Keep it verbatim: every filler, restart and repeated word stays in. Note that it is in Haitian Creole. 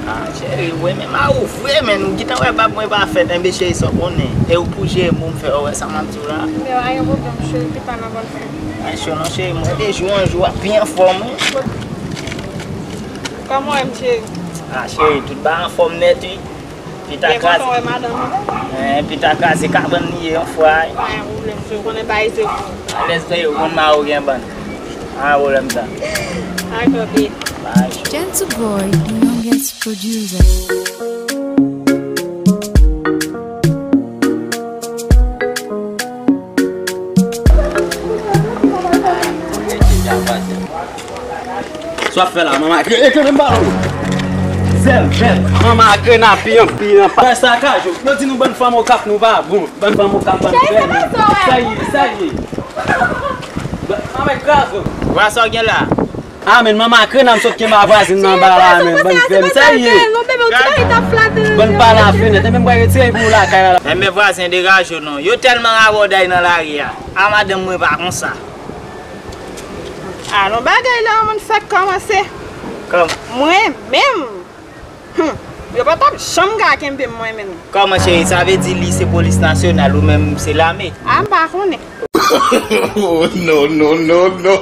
Ah, cheri, ou renmen mari w vre, men ou gentan wè bab mwen pa fèt, enben cheri, sa w konnen. E ou pou jere m pou m fè, ou wè sa m ap di w la? Men pa gen pwoblèm, cheri, pita n ap al fè. Ay, cho non, cheri, mwen de jou an jou, w ap pi anfòm, wi. Kòman w ye, cheri? Ah, cheri, tout bagay anfòm nèt, wi. Pita kraze. Kontan wè madanm ou. Eh, pita kraze kabann li ye yon fwa, wi. Pa gen pwoblèm, cheri, ou konnen bagay se pou. Alèz, frè, ou konn mari w gen bann. Ah, pwoblèm sa. Dakò, babe. Bye. Gentle Boy, the youngest producer. Sa w ap fè la, manman? Ekri, ekri, men m pale w. Zèl vèt, manman a grenn a piyan, piyan. Fè sa ka jwe. Yo di nou bann fanm Okap nou pa bon. Bann fanm Okap, bann fèmen. Sa ye, sa ye. Manman kraze. Vwa sa w gen la. Ah, men manman a grenn a m sot kenbe a vwazin nan ba la, men bann fèmen. Sa ye. Bann pale a fenèt. Enben m pral retire pou w lakay la. Enben vwazen degaje w non. Yo tèlman rabòday nan lari a. A madanm mwen pa konsa. Alon bagay la moun fèk kòmanse. Kòm? Mwen menm. Hmm. Yo pa t ap janm ka kenbe m mwen menm. Kòman cheri, sa vle di li se polis nasyonal ou menm se lame? A m pa konnen. Oh, no, no, no, no.